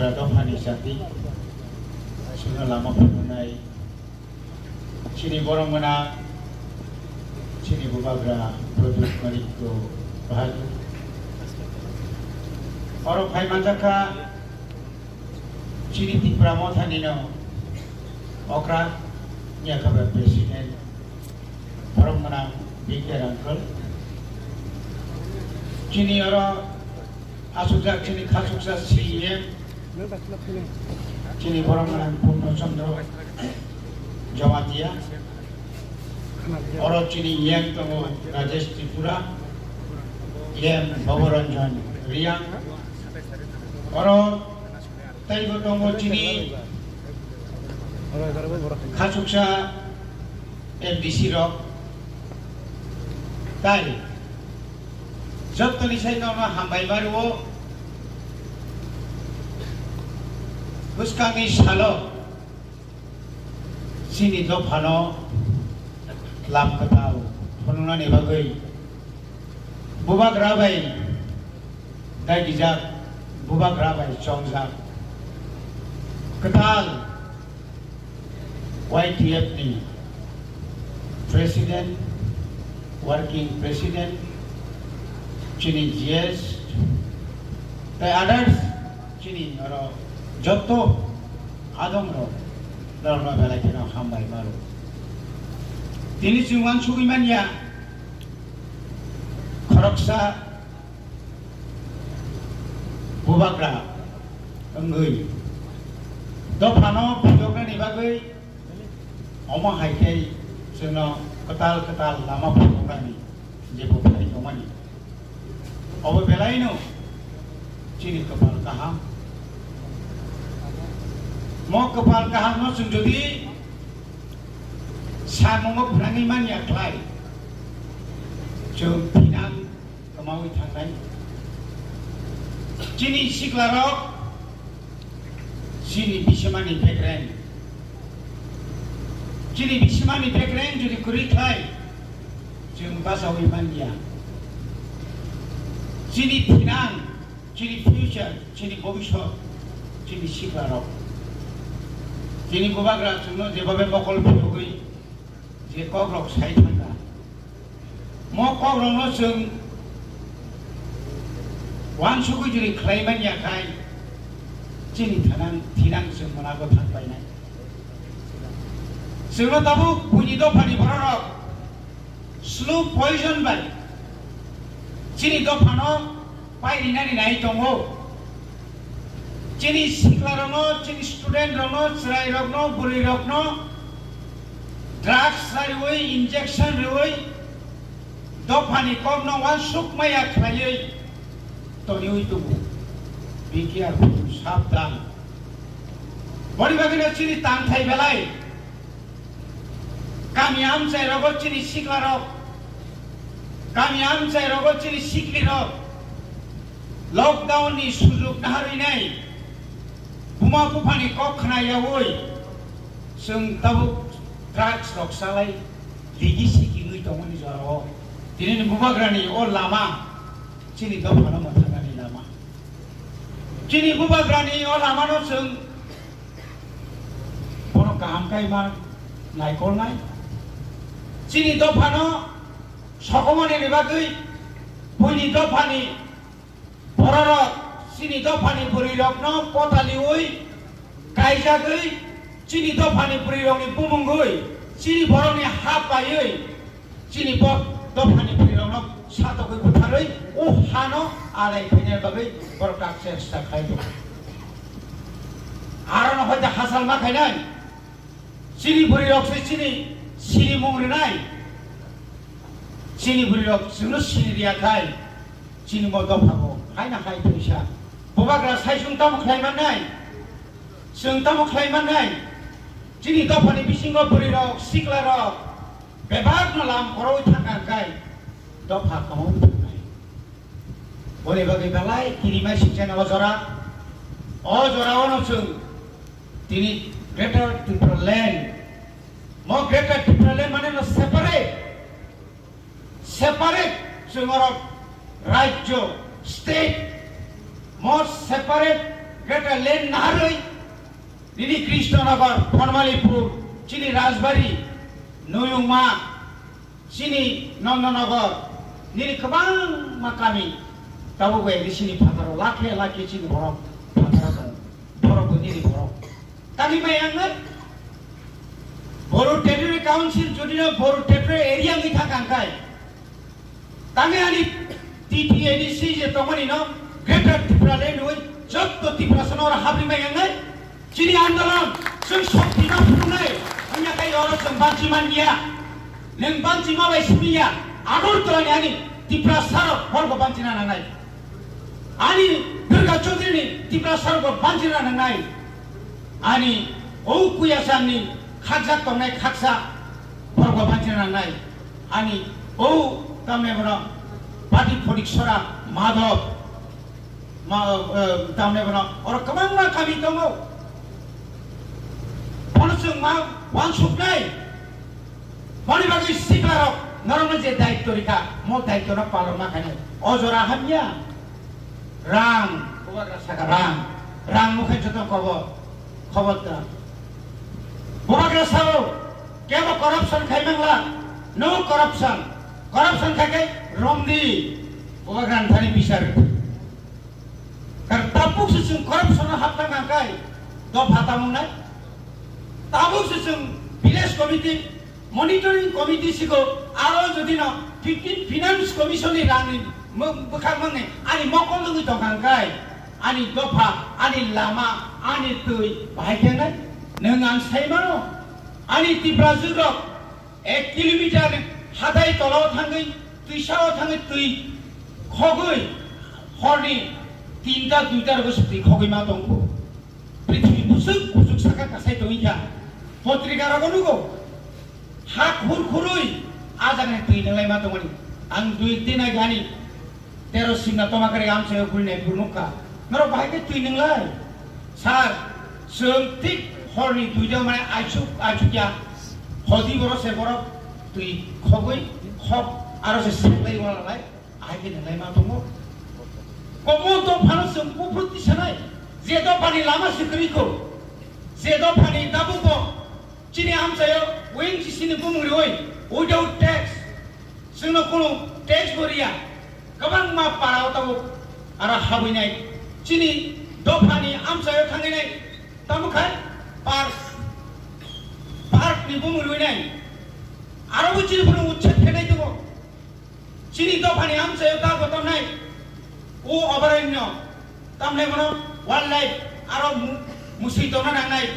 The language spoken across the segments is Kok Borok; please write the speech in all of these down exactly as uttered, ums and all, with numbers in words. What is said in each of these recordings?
Dophani jati, chwngno lama phunuknai chini borok gwnang, chini bubagra Pradyot Manikya Bahadur. Oro phai manjakha chini Tipra Mothanino okra yakhabai president, borok gwnang B K R uncle. Chini oro asukjak chini khasuksa C E M, chini borok gwnang Purno Chandra Jamatia. Oro chini yang tongo Rajesh Tripura, yang Bhabaranjan Riang. Oro teibo tongo chini khasuksa M D C rok. Tai jottoni sai nono hambai mario. Bwskangni salo chini dophano lam kwtal phunuknani bagwi bubagra bai dagijak, bubagra bai chongjak kwtal Y T F ni president, working president, chini G S, tei others, chini oro joto adongrok, norokno belai kheno hambai maro. Tini chwng uansugwi manya, khoroksa bubagra wngwi dophano phiyoknani bagwi omo hai khe chwngno kwtal kwtal lama phunuknani je bo phai tongmani. Obo belaino chini kwpal kaham. Mo kwpal kahamno chwng jodi samungo phwnangwi manya khlai, chwng thinang kwmawi thangnai. Chini siklarok, chini bisimani bekreng, chini bisimani bekreng jodi kwrwi khlai, chwng bachawi manya. Chini thinang, chini future, chini bobisot, chini siklarok, chini bubagra chwngno jebabe mokol phiyogwi je kokrok sai thangkha, mo kokrokno chwng uansugwi jodi khlai manya khai, chini thanang thinang chwng mwnabo thang painai. Chwngno tabuk buini dophani bororok slow poison bai chini dophano pai rinani nai tongo. Chini siklarokno, chini studentrokno, chwrairokno, bwrwirokno drugs chariwi, injection riwi, dophani kokno uansuk maya khlaiwi toniwi tubu. Be careful, sabdan. Boni bagwino chini tangthai belai. Kami amchai rogo chini siklarok, kami amchai rogo chini siklirok, lockdown ni sujuk naharwi nai, buma buphani kok khna yaui, chwng tabuk drugs rok salai, ligi siki wngwi tongmani jorao. Tini ni bubagrani o lama, chini dophano mwthangnani lama. Chini bubagrani o lamano chwng bono kaham khe ma naikolnai. Chini dophano sokomorni bagwi buini dophani bororok chini dophani bwrwirokno potaliui kaijagwi chini dophani bwrwirokni bumungwi chini borokni ha paiwi chini bo dophani bwrwirokno satokgwi butharwi o hano alai phainani bagwi borok tak chesta khlai tongo. Arono hoite hachal ma khainai. Chini bwrwirok se chini sinimung rwnai. Chini bwrwirok chwngno sini riya khai chini bo dopha bo haino hai thwisa. Bubagra sai chwng tamo khlai mannai? Chwng tamo khlai mannai? Chini dophani bisingo bwrwirok, siklarok bebakno lam khoroui thangkha khai dopha kwmaui thangnai. Boni bagwi belai kirimai singchana o jora. O jora ono chwng tini Greater Tipraland. Mo Greater Tipraland mane no separate. Separate chwng oro rajyo, state, mo separate Greater Lane naharwi nini Krishnanagar, Phanmalipur, chini Rajbari, Noyungma, chini Nandanagar, nini kwbangma kami tabuk bai chini phataro lakhe lakhe chini borok phataro tongo. Borok bo nini borok. Tangwi mai ang nai. Boru Territory Council jodi no Boru Territory Area wngwi thang kha hwnkhe, tangwi ani T T A D C je tongmani no Greater Tripura Land hwnwi jotto Tiprasa no oro habri mai ang nai. Chini andolon chwng shokti no phunuknai wngya khe oro chwng banchi man ya. Nwng banchi ma bai simi ya. Agartala ni ani Tiprasa rok hor bo banchi na nangnai. Ani Durga Chaudhary ni Tiprasa rok bo banchina nangnai. Ani o Kuyasan ni khakjak tongnai khaksa borok bo banchina nangnai. Ani o tamne bono Pati Phonik Sora Madhab ma, eh, tamne bono oro kwbangma kami tongo. Bono chwng ma wansuknai. Boni bagwi siklarok norokno je daityo rikha, mo daityono palon ma khainai. O jora hamya. Rang, bubagra saka rang. Rang mukhe joto kobo, khobor da. Bubagra sao, kebo corruption khai mangla, no corruption. Corruption khai khe romdi, bubagra thani bisar. Kar tabuk se chwng corruption o hapna nangkai, dopha tamung nai. Tabuk se chwng village committee, monitoring committee sigo aro jodi no fifteen finance commission ni rang ni mo-, bwkhak mangni ani mokol nugwi tongkha hwnkhe ani dopha, ani lama, ani twi bahai khe nai nwng ang sai mano. Ani Tiprajwk rok ek kilometer hatai tolao thangwi twisao thangwi twi khogwi horni tinta duita rogo se twi khogwi ma tongkho. Prithibi busuk busuk saka kasai tongwi kha. Potrika rogo nugo. Ha khur khurwi a jagani twi nwnglai ma tongmani. Ang dui tin agi ani tero simna tomakari amchaio guri nai phuru nukha. Norok bahai khe twi nwnglai? Sir, chwng thik horni duita mane aisuk, aisuk ya. Hodi borok se borok twi khogwi khok aro se seklai wala lai. Ahai khe nwnglai ma tongo. Komo dophano chwng buphuru tisanai, je dophani lama se kwrwi kho, je dophani tabukbo chini amchaio O N G C ni bumung riwi without tax, chwngno kunu tax bo riya, kwbangma para o tabuk aro habwinai, chini dophani amchaio thanginai, tamo khai park, park ni bumung riwinai, aro bo chini bono uchet khenai tongo. Chini dophani amchaio ta gotongnai o oboronni tamnai bono wildlife aro mu-, musui tongna nangnai,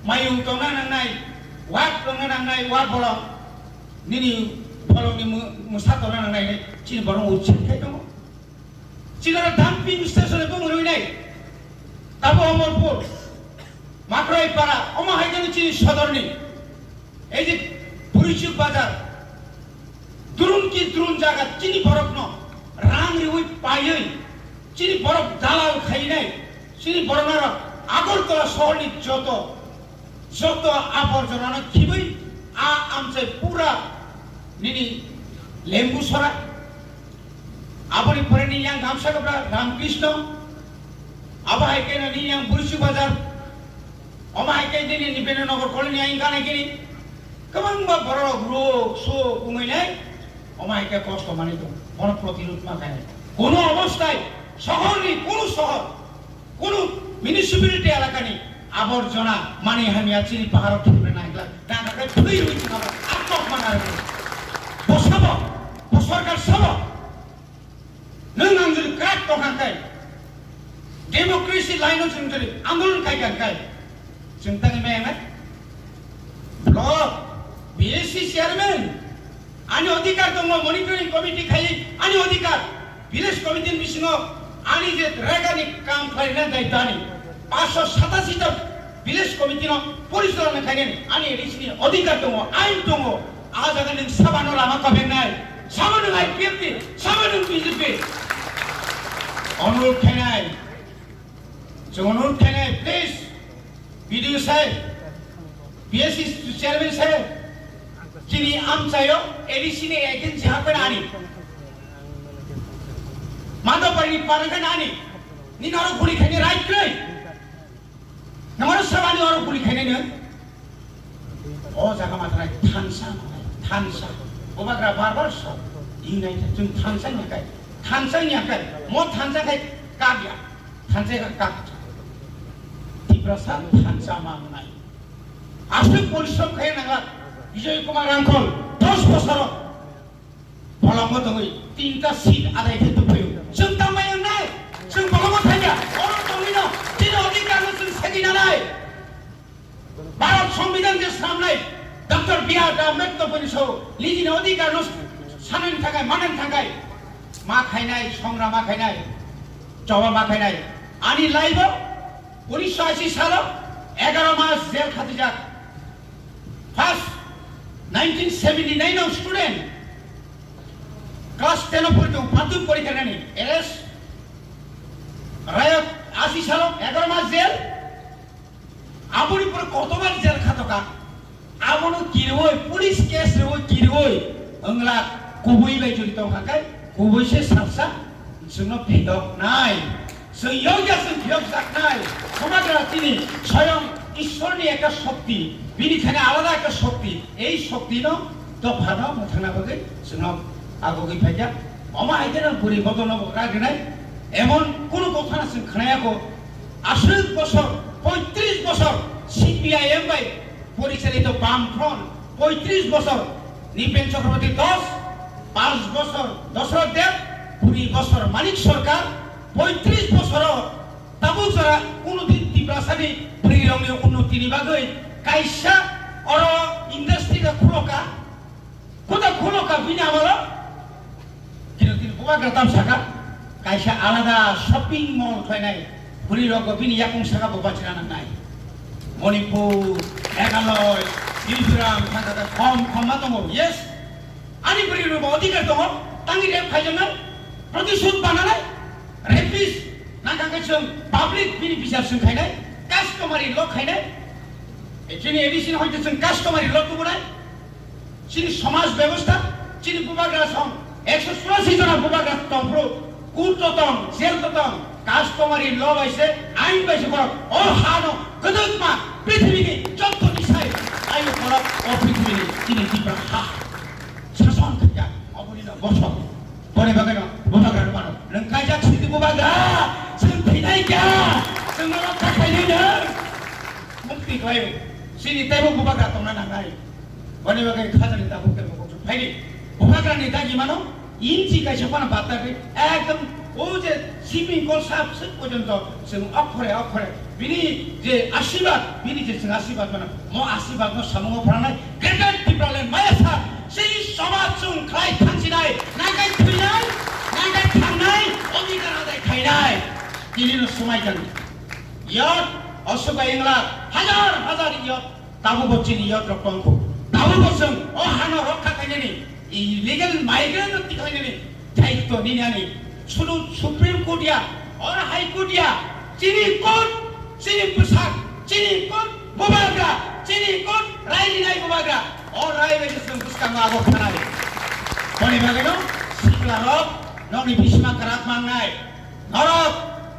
mayung tongna nangnai, wak tongna nangnai, wak bolong nini bolongni mu-, musa tongna nangnai chini borok uchit khai tongo. Chini oro dumping station bo mwnwi nai tabo Omorpur, Makroi para, omo hai khe chini sodorni. Ei je Burichuk bazar, durun ki durun jaga chini borokno rang riwi paiwi, chini borok dalal khainai, chini borokno Agartala sohorni joto, joto aborjonano khibwi a amchai pura nini Lembusora, aboni pore nini yang Gamsakapra Ramkrishna, abo hai khe nini yang Burichuk bazar, omo hai khe nini Nibendra Nagar colony yang gana kini. Kwbangma borok rok, sok, wngwi nai, omo hai khe kosto manwi tongo. Bono protirod ma khainai. Kono obostai, sohorni kono sohor, kono municipality elakani aborjona mani hamya chini paharo thumre nai glak. Nang khe thwi rwi chwng abo atok mana rwi. Bo sabo, bo sorkar sabo. Nwng ang jodi kwrak tongkha khe, democracy line-o chwng jodi andolon khaikha khe, chwng tangwi maya nai? Block, B S C chairman, ani odhikar tongo, monitoring committee khai ani odhikar, village committee ni bisingo ani je regani kam khlaina daitwa ani, paanch sho satasi ta village committee no porichalona khainani ani A D C ni odhikar tongo, ain tongo. A jaga nwng sabano lama kobengnai, sabo nwng I P F ni, sabo nwng B J P. Onurod khainai, chwng onurod khainai, please, B D O sir, B S C chairman sir, chini amchaio A D C ni agency hapen ani. Madhopari ni parang khe nani, nini oro guri khaini right kwrwi. Oro guli khainai no. O jaga ma thanai thansa, thansa. Bubagra bar bar so. United chwng thansa ni kai. Thansa ni kai. Mo thansa khai kagya. Thansa khai kag. Tiprasa thansa ma nai. Aswk porishrom khai nangla. Bijoy Kumar Rangkhol dos bosor bolongo tongwi tinta seat adai khe tubphaio. Chwng tangmai wngnai, chwng bolongo thangya, oro tongwino chini odhikarno chwng segwi nanai. Bharat Songbidan je swnamnai Doctor B R Ambedkar boni so nijini odhikarno sanani thakai, manani thakai ma khainai, songra ma khainai, choba ma khainai. Ani life-o unisho ashi salo egaro mas jail khatijak. First, nineteen seventy nine o student, class ten o pori tongo, madhyamik porikha rinani, arrest, riot, ashi salo egaro mas jail, aboni pore kotobar jail khatoka, abono kiriwi, police case riwi kiriwi, wngla kubui bai jori tongkha khe, kubui se salsa, chwngno phidok nai. Chwng yokya chwng phiyokjaknai, somagra chini soyong Ishwarni ekta shokti, bini thani alada ekta shokti, ei shoktino dophano mwthangna bagwi chwngno agogwi phaikha. Omo hai kheno bwrwi bodolno bo ragrinai, emon kunu kothano chwng khnayakho. Aswk bosor, poitris bosor C P I M bai porichalito Bam Front, poitris bosor Nipen Chakraborty dos, panch bosor Dosrot Deb, kuri bosor Manik Sarkar, poitris bosoro tabuk jora kunu din Tiprasani bwrwirokni unnotini bagwi kaisa oro industry rok khuloka, kuda khuloka bini amalo. Kino tini bubagra tam saka, kaisa alada shopping mall khlainai, bwrwi rokbo bini yakung saka bo bachina nangnai. Manipur, Meghalaya, Mizoram, thangkha kom kom ma tongo, yes. Ani bwrwi rokbo odhikar tongo, tangi rep khaijaknai, protishodh bananai, rapist, nangkha khe chwng public bini bichar chwng khainai, customary law khainai, chini A D C ni hoite chwng customary law tubunai. Chini somaj bebostha, chini bubagra song, ekso churasi jona bubagra tongphuru, court to tong, jail to tong, customary law bai se, ain bai se borok, o hano kwdwkma, prithibini jottoni sai, ayo borok, o prithibini chini Tipra ha. Sason khaikha, oboni no bosok, boni bagwi no bubagra no mano. Nwng kaijak sidi bubagra, chwng thinai kya, chwng no rokha khainai nwng. Mukti khlaio, chini teibo bubagra tongna nangnai. Boni bagwi khajani tabuk teibo kok phaidi. Bubagrani dagi mano, inchi kaisa phano batta khe, ekdom o je siping kol sap sik porjonto chwng okhore okhore bini je asibad, bini je chwng asibad mano, mo asibad no samungo phranai, Greater Tipraland maya sa, chini somaj chwng khlai thansinai, nangkai thwinai, nangkai thangnai, odhikar adai khainai. Tini no swmai kang. Yot, osuk bai wngla, hajar hajar yot, tabuk bo chini yot rok tongkho. Tabuk bo chwng o hano rokha khainani, illegal migrant rok tikhlainani daityo nini ani. Sudu Supreme Court ya, or High Court ya, chini court, chini bwsak, chini court bubagra, chini court rai rinai bubagra, o rai bai chwng bwskango abo khanai. Boni bagwi no sikla rok nokni bisma kwrak mangnai. Norok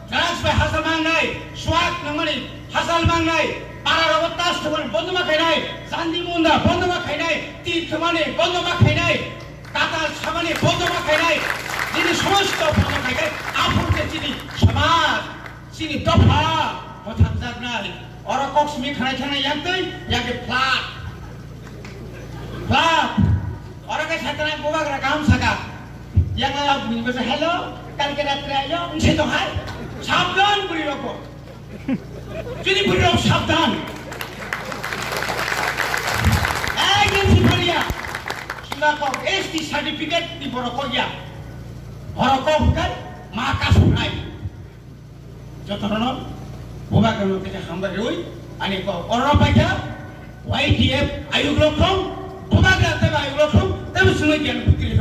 drugs bai hachal mangnai, swak nangmani hachal mangnai, para rogo tas thumani bondo ma khainai, chandi munda bondo ma khainai, tir thumani bondo ma khainai, katal samani bondo ma khainai, nini somosto bondo khaikai, aphuru khe chini somaj, chini dopha mwthangjaknai. Oro kok simi khanai thangnai yang twi, yang khe flat. Flat. Oro khe satnai bubagra kaham saka. Yang la bini basa, "Hello, kalke ratre ayo," wngse to hai. Sabdan bwrwi rokbo. Chini bwrwi rok sabdan. Ekdom siphalia. Sunda kok S T certificate ni borok kok ya. Borok kok bukan ma kasunai. Jotono bubagrano kisa hambai rwi ani kok oro paikha Y T F ayuk rok thung, bubagra tei ayuk rok thung, tei chwngno giyan bwtwi